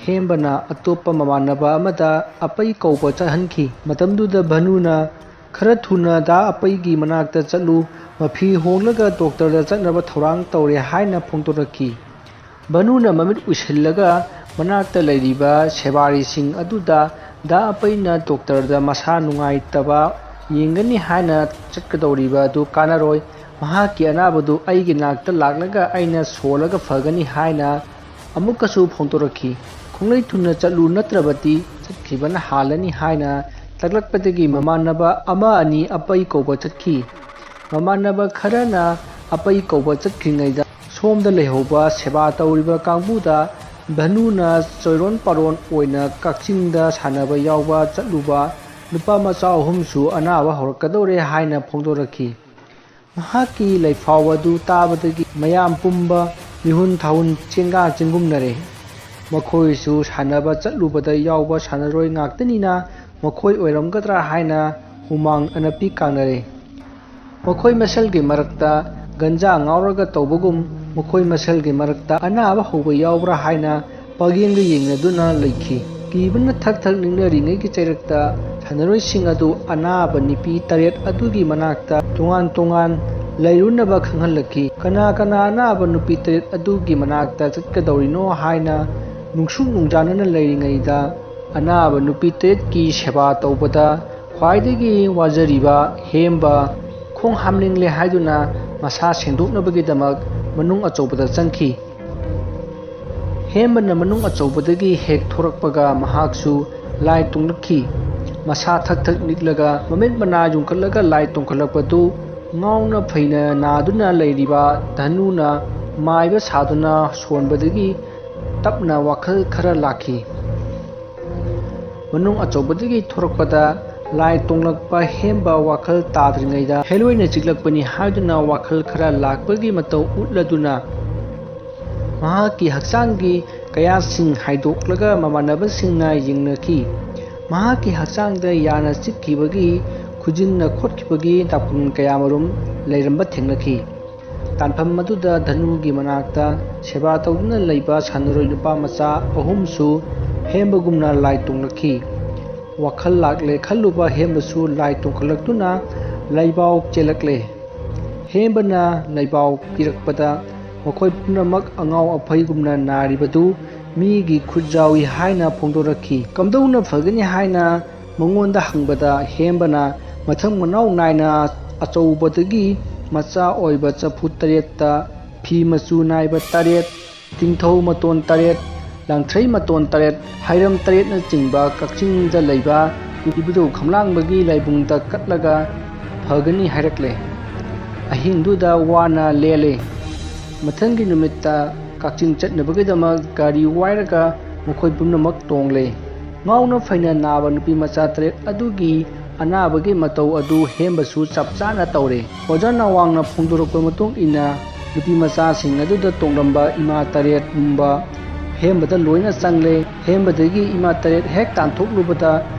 ꯍꯦꯝꯕꯅ ꯑꯇꯣꯞꯄ ꯃꯃꯥꯟꯅꯕ ꯑꯃꯗ ꯑꯄꯩ ꯀꯧꯕ ꯆꯠꯍꯟꯈꯤ꯫ ꯃꯇꯝꯗꯨꯗ ꯚꯅꯨꯅ, "ꯈꯔ ꯊꯨꯅ ꯗꯥ ꯑꯄꯩꯒꯤ ꯃꯅꯥꯛꯇ ꯆꯠꯂꯨ, ꯃꯐꯤ ꯍꯣꯡꯂꯒ ꯗꯣꯛꯇꯔꯗ ꯆꯠꯅꯕ ꯊꯧꯔꯥꯡ ꯇꯧꯔꯦ" ꯍꯥꯏꯅ ꯐꯣꯡꯗꯣꯔꯛꯈꯤ꯫ ꯚꯅꯨꯅ ꯃꯃꯤꯠ ꯎꯏꯁꯤꯜꯂꯒ ꯃꯅꯥꯛꯇ ꯂꯩꯔꯤꯕ ꯁꯦꯕꯥꯔꯤꯁꯤꯡ ꯑꯗꯨꯗ, "ꯗꯥ ꯑꯄꯩꯅ ꯗꯣꯛꯇꯔꯗ ꯃꯁꯥ ꯅꯨꯡꯉꯥꯏꯇꯕ ꯌꯦꯡꯒꯅꯤ ꯍꯥꯏꯅ ꯆꯠꯀꯗꯧꯔꯤꯕ ꯑꯗꯨ ꯀꯥꯟꯅꯔꯣꯏ꯫ ꯃꯍꯥꯛꯀꯤ ꯑꯅꯥꯕꯗꯨ ꯑꯩꯒꯤ ꯅꯥꯛꯇ ꯂꯥꯛꯂꯒ ꯑꯩꯅ ꯁꯣꯜꯂꯒ ꯐꯒꯅꯤ" ꯍꯥꯏꯅ ꯑꯃꯨꯛꯀꯁꯨ ꯐꯣꯡꯗꯣꯔꯛꯈꯤ꯫ "ꯈꯣꯡꯂꯩ ꯊꯨꯅ ꯆꯠꯂꯨ, ꯅꯠꯇ꯭ꯔꯕꯗꯤ ꯆꯠꯈꯤꯕꯅ ꯍꯥꯜꯂꯅꯤ" ꯍꯥꯏꯅ ꯇꯛꯂꯛꯄꯗꯒꯤ ꯃꯃꯥꯟꯅꯕ ꯑꯃ ꯑꯅꯤ ꯑꯄꯩ ꯀꯧꯕ ꯆꯠꯈꯤ꯫ ꯃꯃꯥꯟꯅꯕ ꯈꯔꯅ ꯑꯄꯩ ꯀꯧꯕ ꯆꯠꯈ꯭ꯔꯤꯉꯩꯗ, ꯁꯣꯝꯗ ꯂꯩꯍꯧꯕ ꯁꯦꯕꯥ ꯇꯧꯔꯤꯕ ꯀꯥꯡꯕꯨꯗ ꯚꯅꯨꯅ ꯆꯣꯏꯔꯣꯟ ꯄꯥꯔꯣꯟ ꯑꯣꯏꯅ ꯀꯛꯆꯤꯡꯗ ꯁꯥꯟꯅꯕ ꯌꯥꯎꯕ ꯆꯠꯂꯨꯕ ꯅꯨꯄꯥ ꯃꯆꯥ ꯑꯍꯨꯝꯁꯨ ꯑꯅꯥꯕ ꯍꯧꯔꯛꯀꯗꯧꯔꯦ ꯍꯥꯏꯅ ꯐꯣꯡꯗꯣꯔꯛꯈꯤ꯫ ꯃꯍꯥꯛꯀꯤ ꯂꯩꯐꯥꯎ ꯑꯗꯨ ꯇꯥꯕꯗꯒꯤ ꯃꯌꯥꯝ ꯄꯨꯝꯕ ꯃꯤꯍꯨꯟ ꯊꯥꯍꯨꯟ ꯆꯦꯡꯒꯥ ꯆꯦꯡꯒꯨꯝꯅꯔꯦ꯫ ꯃꯈꯣꯏꯁꯨ ꯁꯥꯟꯅꯕ ꯆꯠꯂꯨꯕꯗ ꯌꯥꯎꯕ ꯁꯥꯟꯅꯔꯣꯏ ꯉꯥꯛꯇꯅꯤꯅ, ꯃꯈꯣꯏ ꯑꯣꯏꯔꯝꯒꯗ꯭ꯔꯥ ꯍꯥꯏꯅ ꯍꯨꯃꯥꯡ ꯑꯅꯞꯄꯤ ꯀꯥꯡꯅꯔꯦ꯫ ꯃꯈꯣꯏ ꯃꯁꯦꯜꯒꯤ ꯃꯔꯛꯇ ꯒꯟꯖꯥ ꯉꯥꯎꯔꯒ ꯇꯧꯕꯒꯨꯝ, ꯃꯈꯣꯏ ꯃꯁꯦꯜꯒꯤ ꯃꯔꯛꯇ ꯑꯅꯥꯕ ꯍꯧꯕ ꯌꯥꯎꯕ꯭ꯔꯥ ꯍꯥꯏꯅ ꯄꯥꯛꯌꯦꯡꯗ ꯌꯦꯡꯅꯗꯨꯅ ꯂꯩꯈꯤ꯫ ꯀꯤꯕꯅ ꯊꯛ ꯊꯛ ꯅꯤꯛꯅꯔꯤꯉꯩꯒꯤ ꯆꯩꯔꯛꯇ ꯁꯥꯟꯅꯔꯣꯏꯁꯤꯡ ꯑꯗꯨ ꯑꯅꯥꯕ ꯅꯨꯄꯤ ꯇꯔꯦꯠ ꯑꯗꯨꯒꯤ ꯃꯅꯥꯛꯇ ꯇꯣꯉꯥꯟ ꯇꯣꯉꯥꯟ ꯂꯩꯔꯨꯅꯕ ꯈꯪꯍꯜꯂꯛꯈꯤ꯫ ꯀꯅꯥ ꯀꯅꯥ ꯑꯅꯥꯕ ꯅꯨꯄꯤ ꯇꯔꯦꯠ ꯑꯗꯨꯒꯤ ꯃꯅꯥꯛꯇ ꯆꯠꯀꯗꯧꯔꯤꯅꯣ ꯍꯥꯏꯅ ꯅꯨꯡꯁꯨꯛ ꯅꯨꯡꯖꯥꯅꯅ ꯂꯩꯔꯤꯉꯩꯗ, ꯑꯅꯥꯕ ꯅꯨꯄꯤ ꯇꯔꯦꯠꯀꯤ ꯁꯦꯕꯥ ꯇꯧꯕꯗ ꯈ꯭ꯋꯥꯏꯗꯒꯤ ꯋꯥꯖꯔꯤꯕ ꯍꯦꯝꯕ ꯈꯣꯡ ꯍꯥꯝꯅꯤꯡꯂꯦ ꯍꯥꯏꯗꯨꯅ ꯃꯁꯥ ꯁꯦꯡꯗꯣꯛꯅꯕꯒꯤꯗꯃꯛ ꯃꯅꯨꯡ ꯑꯆꯧꯕꯗ ꯆꯪꯈꯤ꯫ ꯍꯦꯝꯕꯅ ꯃꯅꯨꯡ ꯑꯆꯧꯕꯗꯒꯤ ꯍꯦꯛ ꯊꯣꯔꯛꯄꯒ ꯃꯍꯥꯛꯁꯨ ꯂꯥꯏ ꯇꯣꯡꯂꯛꯈꯤ꯫ ꯃꯁꯥ ꯊꯛ ꯊꯛ ꯅꯤꯛꯂꯒ ꯃꯃꯤꯠ ꯃꯅꯥ ꯌꯨꯡꯈꯠꯂꯒ ꯂꯥꯏ ꯇꯣꯡꯈꯠꯂꯛꯄꯗꯨ ꯉꯥꯎꯅ ꯐꯩꯅ ꯅꯥꯗꯨꯅ ꯂꯩꯔꯤꯕ ꯙꯅꯨꯅ ꯃꯥꯏꯕ ꯁꯥꯗꯨꯅ ꯁꯣꯟꯕꯗꯒꯤ ꯇꯞꯅ ꯋꯥꯈꯜ ꯈꯔ ꯂꯥꯛꯈꯤ꯫ ꯃꯅꯨꯡ ꯑꯆꯧꯕꯗꯒꯤ ꯊꯣꯔꯛꯄꯗ ꯂꯥꯏ ꯇꯣꯡꯂꯛꯄ ꯍꯦꯝꯕ ꯋꯥꯈꯜ ꯇꯥꯗ꯭ꯔꯤꯉꯩꯗ ꯍꯦꯂꯣꯏꯅ ꯆꯤꯛꯂꯛꯄꯅꯤ ꯍꯥꯏꯗꯨꯅ ꯋꯥꯈꯜ ꯈꯔ ꯂꯥꯛꯄꯒꯤ ꯃꯇꯧ ꯎꯠꯂꯗꯨꯅ ꯃꯍꯥꯛꯀꯤ ꯍꯛꯆꯥꯡꯒꯤ ꯀꯌꯥꯁꯤꯡ ꯍꯥꯏꯗꯣꯛꯂꯒ ꯃꯃꯥꯟꯅꯕꯁꯤꯡꯅ ꯌꯦꯡꯅꯈꯤ꯫ ꯃꯍꯥꯛꯀꯤ ꯍꯛꯆꯥꯡꯗ ꯌꯥꯅ ꯆꯤꯛꯈꯤꯕꯒꯤ, ꯈꯨꯖꯤꯟꯅ ꯈꯣꯠꯈꯤꯕꯒꯤ ꯗꯥꯛꯐꯝ ꯀꯌꯥꯃꯔꯨꯝ ꯂꯩꯔꯝꯕ ꯊꯦꯡꯅꯈꯤ꯫ ꯇꯥꯟꯐꯝ ꯑꯗꯨꯗ ꯙꯅꯨꯒꯤ ꯃꯅꯥꯛꯇ ꯁꯦꯕꯥ ꯇꯧꯗꯨꯅ ꯂꯩꯕ ꯁꯥꯟꯅꯔꯣꯏ ꯅꯨꯄꯥ ꯃꯆꯥ ꯑꯍꯨꯝꯁꯨ ꯍꯦꯝꯕꯒꯨꯝꯅ ꯂꯥꯏ ꯇꯣꯡꯂꯛꯈꯤ꯫ ꯋꯥꯈꯜ ꯂꯥꯛꯂꯦ ꯈꯜꯂꯨꯕ ꯍꯦꯝꯕꯁꯨ ꯂꯥꯏ ꯇꯣꯡꯈꯠꯂꯛꯇꯨꯅ ꯂꯩꯕꯥꯎ ꯆꯦꯜꯂꯛꯂꯦ꯫ ꯍꯦꯝꯕꯅ ꯂꯩꯕꯥꯎ ꯄꯤꯔꯛꯄꯗ ꯃꯈꯣꯏ ꯄꯨꯝꯅꯃꯛ ꯑꯉꯥꯎ ꯑꯐꯩꯒꯨꯝꯅ ꯅꯥꯔꯤꯕꯗꯨ ꯃꯤꯒꯤ ꯈꯨꯠ ꯌꯥꯎꯏ ꯍꯥꯏꯅ ꯐꯣꯡꯗꯣꯔꯛꯈꯤ꯫ ꯀꯝꯗꯧꯅ ꯐꯒꯅꯤ ꯍꯥꯏꯅ ꯃꯉꯣꯟꯗ ꯍꯪꯕꯗ ꯍꯦꯝꯕꯅ ꯃꯊꯪ ꯃꯅꯥꯎ ꯅꯥꯏꯅ ꯑꯆꯧꯕꯗꯒꯤ ꯃꯆꯥ ꯑꯣꯏꯕ ꯆꯐꯨ ꯇꯔꯦꯠꯇ ꯐꯤ ꯃꯆꯨ ꯅꯥꯏꯕ ꯇꯔꯦꯠ, ꯇꯤꯡꯊꯧ ꯃꯇꯣꯟ ꯇꯔꯦꯠ, ꯂꯥꯡꯊ꯭ꯔꯩ ꯃꯇꯣꯟ ꯇꯔꯦꯠ, ꯍꯩꯔꯝ ꯇꯔꯦꯠꯅꯆꯤꯡꯕ ꯀꯛꯆꯤꯡꯗ ꯂꯩꯕ ꯏꯕꯨꯙꯧ ꯈꯝꯂꯥꯡꯕꯒꯤ ꯂꯥꯏꯕꯨꯡꯗ ꯀꯠꯂꯒ ꯐꯒꯅꯤ ꯍꯥꯏꯔꯛꯂꯦ꯫ ꯑꯍꯤꯡꯗꯨꯗ ꯋꯥꯅ ꯂꯦꯜꯂꯦ꯫ ꯃꯊꯪꯒꯤ ꯅꯨꯃꯤꯠꯇ ꯀꯛꯆꯤꯡ ꯆꯠꯅꯕꯒꯤꯗꯃꯛ ꯒꯥꯔꯤ ꯋꯥꯏꯔꯒ ꯃꯈꯣꯏ ꯄꯨꯝꯅꯃꯛ ꯇꯣꯡꯂꯦ꯫ ꯉꯥꯎꯅ ꯐꯩꯅ ꯅꯥꯕ ꯅꯨꯄꯤ ꯃꯆꯥ ꯇꯔꯦꯠ ꯑꯗꯨꯒꯤ ꯑꯅꯥꯕꯒꯤ ꯃꯇꯧ ꯑꯗꯨ ꯍꯦꯝꯕꯁꯨ ꯆꯞ ꯆꯥꯅ ꯇꯧꯔꯦ꯫ ꯑꯣꯖꯥ ꯅꯋꯥꯡꯅ ꯐꯣꯡꯗꯣꯔꯛꯄ ꯃꯇꯨꯡ ꯏꯟꯅ ꯅꯨꯄꯤ ꯃꯆꯥꯁꯤꯡ ꯑꯗꯨꯗ ꯇꯣꯡꯂꯝꯕ ꯏꯃꯥ ꯇꯔꯦꯠ ꯄꯨꯝꯕ ꯍꯦꯝꯕꯗ ꯂꯣꯏꯅ ꯆꯪꯂꯦ꯫ ꯍꯦꯝꯕꯗꯒꯤ ꯏꯃꯥ ꯇꯔꯦꯠ ꯍꯦꯛ ꯇꯥꯟꯊꯣꯛꯂꯨꯕꯗ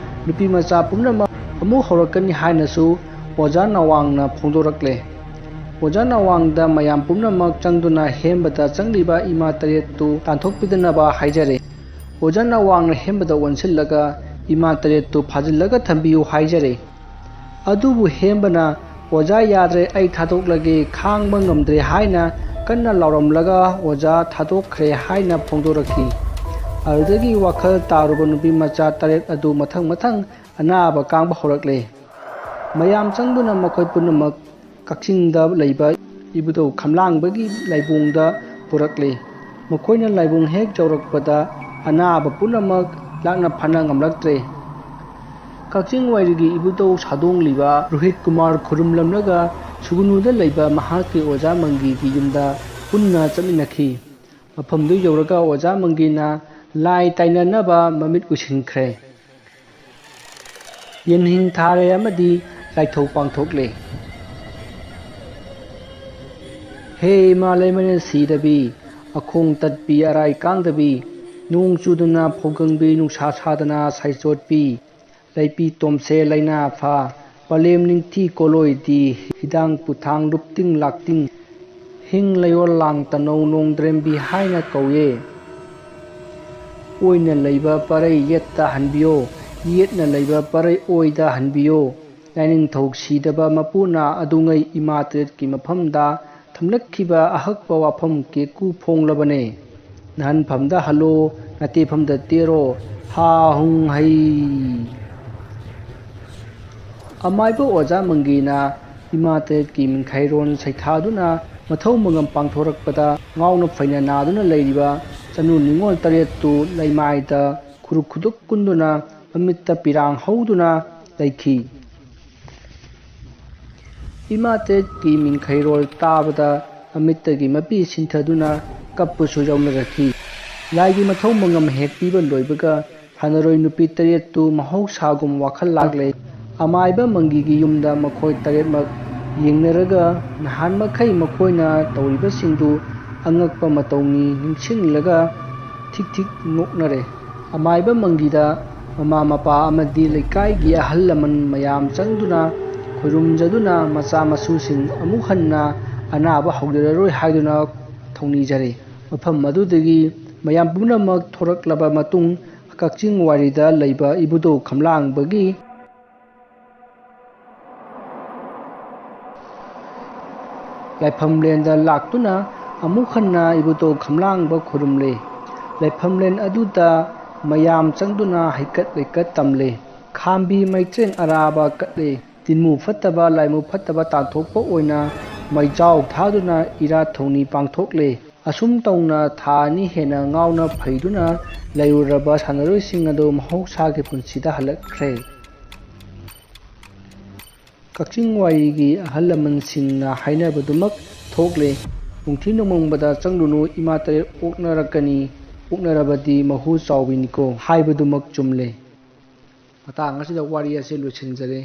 ꯅꯨꯄꯤ ꯃꯆꯥ ꯄꯨꯝꯅꯃꯛ ꯑꯃꯨꯛ ꯍꯧꯔꯛꯀꯅꯤ ꯍꯥꯏꯅꯁꯨ ꯑꯣꯖꯥ ꯅꯋꯥꯡꯅ ꯐꯣꯡꯗꯣꯔꯛꯂꯦ꯫ ꯑꯣꯖꯥ ꯅꯋꯥꯡꯗ ꯃꯌꯥꯝ ꯄꯨꯝꯅꯃꯛ ꯆꯪꯗꯨꯅ ꯍꯦꯝꯕꯗ ꯆꯪꯂꯤꯕ ꯏꯃꯥ ꯇꯔꯦꯠꯇꯨ ꯇꯥꯟꯊꯣꯛꯄꯤꯗꯅꯕ ꯍꯥꯏꯖꯔꯦ꯫ ꯑꯣꯖꯥ ꯅꯋꯥꯡꯅ ꯍꯦꯝꯕꯗ ꯑꯣꯟꯁꯤꯜꯂꯒ ꯏꯃꯥ ꯇꯔꯦꯠꯇꯨ ꯐꯥꯖꯤꯜꯂꯒ ꯊꯝꯕꯤꯌꯨ ꯍꯥꯏꯖꯔꯦ꯫ ꯑꯗꯨꯕꯨ ꯍꯦꯝꯕꯅ "ꯑꯣꯖꯥ ꯌꯥꯗ꯭ꯔꯦ, ꯑꯩ ꯊꯥꯗꯣꯛꯂꯒꯦ, ꯈꯥꯡꯕ ꯉꯝꯗ꯭ꯔꯦ" ꯍꯥꯏꯅ ꯀꯟꯅ ꯂꯥꯎꯔꯝꯂꯒ ꯑꯣꯖꯥ ꯊꯥꯗꯣꯛꯈ꯭ꯔꯦ ꯍꯥꯏꯅ ꯐꯣꯡꯗꯣꯔꯛꯈꯤ꯫ ꯑꯗꯨꯗꯒꯤ ꯋꯥꯈꯜ ꯇꯥꯔꯨꯕ ꯅꯨꯄꯤ ꯃꯆꯥ ꯇꯔꯦꯠ ꯑꯗꯨ ꯃꯊꯪ ꯃꯊꯪ ꯑꯅꯥꯕ ꯀꯥꯡꯕ ꯍꯧꯔꯛꯂꯦ꯫ ꯃꯌꯥꯝ ꯆꯪꯗꯨꯅ ꯃꯈꯣꯏ ꯄꯨꯝꯅꯃꯛ ꯀꯛꯆꯤꯡꯗ ꯂꯩꯕ ꯏꯕꯨꯙꯧ ꯈꯝꯂꯥꯡꯕꯒꯤ ꯂꯥꯏꯕꯨꯡꯗ ꯄꯨꯔꯛꯂꯦ꯫ ꯃꯈꯣꯏꯅ ꯂꯥꯏꯕꯨꯡ ꯍꯦꯛ ꯌꯧꯔꯛꯄꯗ ꯑꯅꯥꯕ ꯄꯨꯝꯅꯃꯛ ꯂꯥꯛꯅ ꯐꯅ ꯉꯝꯂꯛꯇ꯭ꯔꯦ꯫ ꯀꯛꯆꯤꯡ ꯋꯥꯏꯔꯤꯒꯤ ꯏꯕꯨꯙꯧ ꯁꯥꯗꯣꯡꯂꯤꯕ ꯔꯣꯍꯤꯠ ꯀꯨꯃꯥꯔ ꯈꯨꯔꯨꯝꯂꯝꯂꯒ ꯁꯨꯒꯨꯅꯨꯗ ꯂꯩꯕ ꯃꯍꯥꯛꯀꯤ ꯑꯣꯖꯥ ꯃꯪꯒꯤꯒꯤ ꯌꯨꯝꯗ ꯄꯨꯟꯅ ꯆꯠꯃꯤꯟꯅꯈꯤ꯫ ꯃꯐꯝꯗꯨ ꯌꯧꯔꯒ ꯑꯣꯖꯥ ꯃꯪꯒꯤꯅ ꯂꯥꯏ ꯇꯥꯏꯅꯅꯕ ꯃꯃꯤꯠ ꯎꯏꯁꯤꯟꯈ꯭ꯔꯦ꯫ ꯌꯦꯟꯍꯤꯡ ꯊꯥꯔꯦ ꯑꯃꯗꯤ ꯂꯥꯏꯊꯧ ꯄꯥꯡꯊꯣꯛꯂꯦ꯫ ꯍꯦ ꯏꯃꯥ ꯂꯩꯃꯔꯦꯟ ꯁꯤꯗꯕꯤ, ꯑꯈꯣꯡ ꯇꯠꯄꯤ ꯑꯔꯥꯏ ꯀꯥꯡꯗꯕꯤ, ꯅꯣꯡ ꯆꯨꯗꯅ ꯐꯧꯒꯪꯕꯤ, ꯅꯨꯡꯁꯥ ꯁꯥꯗꯅ ꯁꯥꯏꯆꯣꯠꯄꯤ, ꯂꯩꯄꯤ ꯇꯣꯝꯁꯦ ꯂꯩꯅꯥ ꯐꯥ, ꯄꯂꯦꯝ ꯅꯤꯡꯊꯤ ꯀꯣꯂꯣꯏꯗꯤ, ꯍꯤꯗꯥꯡ ꯄꯨꯊꯥꯡ ꯂꯨꯞꯇꯤꯡ ꯂꯥꯛꯇꯤꯡ, ꯍꯤꯡ ꯂꯩꯌꯣꯜ ꯂꯥꯡ ꯇꯅꯧ ꯅꯣꯡꯗ꯭ꯔꯦꯝꯕꯤ ꯍꯥꯏꯅ ꯀꯧꯏ꯫ ꯑꯣꯏꯅ ꯂꯩꯕ ꯄꯔꯩ ꯌꯦꯠꯇ ꯍꯟꯕꯤꯌꯣ, ꯌꯦꯠꯅ ꯂꯩꯕ ꯄꯔꯩ ꯑꯣꯏꯗ ꯍꯟꯕꯤꯌꯣ꯫ ꯂꯥꯏꯅꯤꯡꯊꯧ ꯁꯤꯗꯕ ꯃꯄꯨꯅ ꯑꯗꯨꯉꯩ ꯏꯃꯥ ꯇꯔꯦꯠꯀꯤ ꯃꯐꯝꯗ ꯊꯝꯂꯛꯈꯤꯕ ꯑꯍꯛꯄ ꯋꯥꯐꯝ ꯀꯦꯀꯨ ꯐꯣꯡꯂꯕꯅꯦ꯫ ꯅꯍꯟꯐꯝꯗ ꯍꯜꯂꯣ, ꯅꯇꯦꯐꯝꯗ ꯇꯦꯔꯣ, ꯍꯥ ꯍꯨꯡ ꯍꯩ꯫ ꯑꯃꯥꯏꯕ ꯑꯣꯖꯥ ꯃꯪꯒꯤꯅ ꯏꯃꯥ ꯇꯔꯦꯠꯀꯤ ꯃꯤꯡꯈꯩꯔꯣꯟ ꯁꯩꯊꯥꯗꯨꯅ ꯃꯊꯧ ꯃꯉꯝ ꯄꯥꯡꯊꯣꯔꯛꯄꯗ ꯉꯥꯎꯅ ꯐꯩꯅ ꯅꯥꯗꯨꯅ ꯂꯩꯔꯤꯕ ꯆꯅꯨ ꯅꯤꯉꯣꯜ ꯇꯔꯦꯠꯇꯨ ꯂꯩꯃꯥꯏꯗ ꯈꯨꯔꯨꯛ ꯈꯨꯗꯨꯛ ꯀꯨꯟꯗꯨꯅ ꯃꯃꯤꯠꯇ ꯄꯤꯔꯥꯡ ꯍꯧꯗꯨꯅ ꯂꯩꯈꯤ꯫ ꯏꯃꯥ ꯇꯔꯦꯠꯀꯤ ꯃꯤꯡꯈꯩꯔꯣꯜ ꯇꯥꯕꯗ ꯃꯃꯤꯠꯇꯒꯤ ꯃꯄꯤ ꯁꯤꯟꯊꯗꯨꯅ ꯀꯞꯄꯁꯨ ꯌꯥꯎꯅꯔꯛꯈꯤ꯫ ꯂꯥꯏꯒꯤ ꯃꯊꯧ ꯃꯉꯝ ꯍꯦꯛ ꯄꯤꯕ ꯂꯣꯏꯕꯒ ꯁꯥꯟꯅꯔꯣꯏ ꯅꯨꯄꯤ ꯇꯔꯦꯠꯇꯨ ꯃꯍꯧꯁꯥꯒꯨꯝ ꯋꯥꯈꯜ ꯂꯥꯛꯂꯦ꯫ ꯑꯃꯥꯏꯕ ꯃꯪꯒꯤꯒꯤ ꯌꯨꯝꯗ ꯃꯈꯣꯏ ꯇꯔꯦꯠꯃꯛ ꯌꯦꯡꯅꯔꯒ ꯅꯍꯥꯟ ꯃꯈꯩ ꯃꯈꯣꯏꯅ ꯇꯧꯔꯤꯕꯁꯤꯡꯗꯨ ꯑꯉꯛꯄ ꯃꯇꯧꯅꯤ ꯅꯤꯡꯁꯤꯡꯂꯒ ꯊꯤꯛ ꯊꯤꯛ ꯅꯣꯛꯅꯔꯦ꯫ ꯑꯃꯥꯏꯕ ꯃꯪꯒꯤꯗ ꯃꯃꯥ ꯃꯄꯥ ꯑꯃꯗꯤ ꯂꯩꯀꯥꯏꯒꯤ ꯑꯍꯜ ꯂꯃꯟ ꯃꯌꯥꯝ ꯆꯪꯗꯨꯅ ꯈꯨꯔꯨꯝꯖꯗꯨꯅ ꯃꯆꯥ ꯃꯁꯨꯁꯤꯡ ꯑꯃꯨꯛ ꯍꯟꯅ ꯑꯅꯥꯕ ꯍꯧꯖꯔꯔꯣꯏ ꯍꯥꯏꯗꯨꯅ ꯊꯧꯅꯤꯖꯔꯤ꯫ ꯃꯐꯝ ꯑꯗꯨꯗꯒꯤ ꯃꯌꯥꯝ ꯄꯨꯝꯅꯃꯛ ꯊꯣꯔꯛꯂꯕ ꯃꯇꯨꯡ ꯀꯛꯆꯤꯡ ꯋꯥꯏꯔꯤꯗ ꯂꯩꯕ ꯏꯕꯨꯙꯧ ꯈꯝꯂꯥꯡꯕꯒꯤ ꯂꯥꯏꯐꯝꯂꯦꯟꯗ ꯂꯥꯛꯇꯨꯅ ꯑꯃꯨꯛ ꯍꯟꯅ ꯏꯕꯨꯙꯧ ꯈꯝꯂꯥꯡꯕ ꯈꯨꯔꯨꯝꯂꯦ꯫ ꯂꯥꯏꯐꯝꯂꯦꯟ ꯑꯗꯨꯗ ꯃꯌꯥꯝ ꯆꯪꯗꯨꯅ ꯍꯩꯀꯠ ꯂꯩꯀꯠ ꯇꯝꯂꯦ꯫ ꯈꯥꯝꯕꯤ ꯃꯩꯇ꯭ꯔꯦꯟ ꯑꯔꯥꯕ ꯀꯠꯂꯦ꯫ ꯇꯤꯟꯃꯨ ꯐꯠꯇꯕ, ꯂꯥꯏꯃꯨ ꯐꯠꯇꯕ ꯇꯥꯟꯊꯣꯛꯄ ꯑꯣꯏꯅ ꯃꯩꯖꯥꯎ ꯊꯥꯗꯨꯅ ꯏꯔꯥꯠ ꯊꯧꯅꯤ ꯄꯥꯡꯊꯣꯛꯂꯦ꯫ ꯑꯁꯨꯝ ꯇꯧꯅ ꯊꯥ ꯑꯅꯤ ꯍꯦꯟꯅ ꯉꯥꯎꯅ ꯐꯩꯗꯨꯅ ꯂꯩꯔꯨꯔꯕ ꯁꯥꯟꯅꯔꯣꯏꯁꯤꯡ ꯑꯗꯨ ꯃꯍꯧꯁꯥꯒꯤ ꯄꯨꯟꯁꯤꯗ ꯍꯜꯂꯛꯈ꯭ꯔꯦ꯫ ꯀꯛꯆꯤꯡ ꯋꯥꯏꯔꯤꯒꯤ ꯑꯍꯜ ꯂꯃꯟꯁꯤꯡꯅ ꯍꯥꯏꯅꯕꯗꯨꯃꯛ ꯊꯣꯛꯂꯦ, "ꯅꯨꯡꯊꯤ ꯅꯣꯡꯃꯪꯕꯗ ꯆꯪꯂꯨꯅꯨ, ꯏꯃꯥ ꯇꯔꯦꯠ ꯑꯣꯛꯅꯔꯛꯀꯅꯤ, ꯑꯣꯛꯅꯔꯕꯗꯤ ꯃꯍꯨ ꯆꯥꯎꯕꯤꯅꯤꯀꯣ" ꯍꯥꯏꯕꯗꯨꯃꯛ ꯆꯨꯝꯂꯦ꯫ ꯃꯇꯥꯡ ꯑꯁꯤꯗ ꯋꯥꯔꯤ ꯑꯁꯤ ꯂꯣꯏꯁꯤꯟꯖꯔꯦ꯫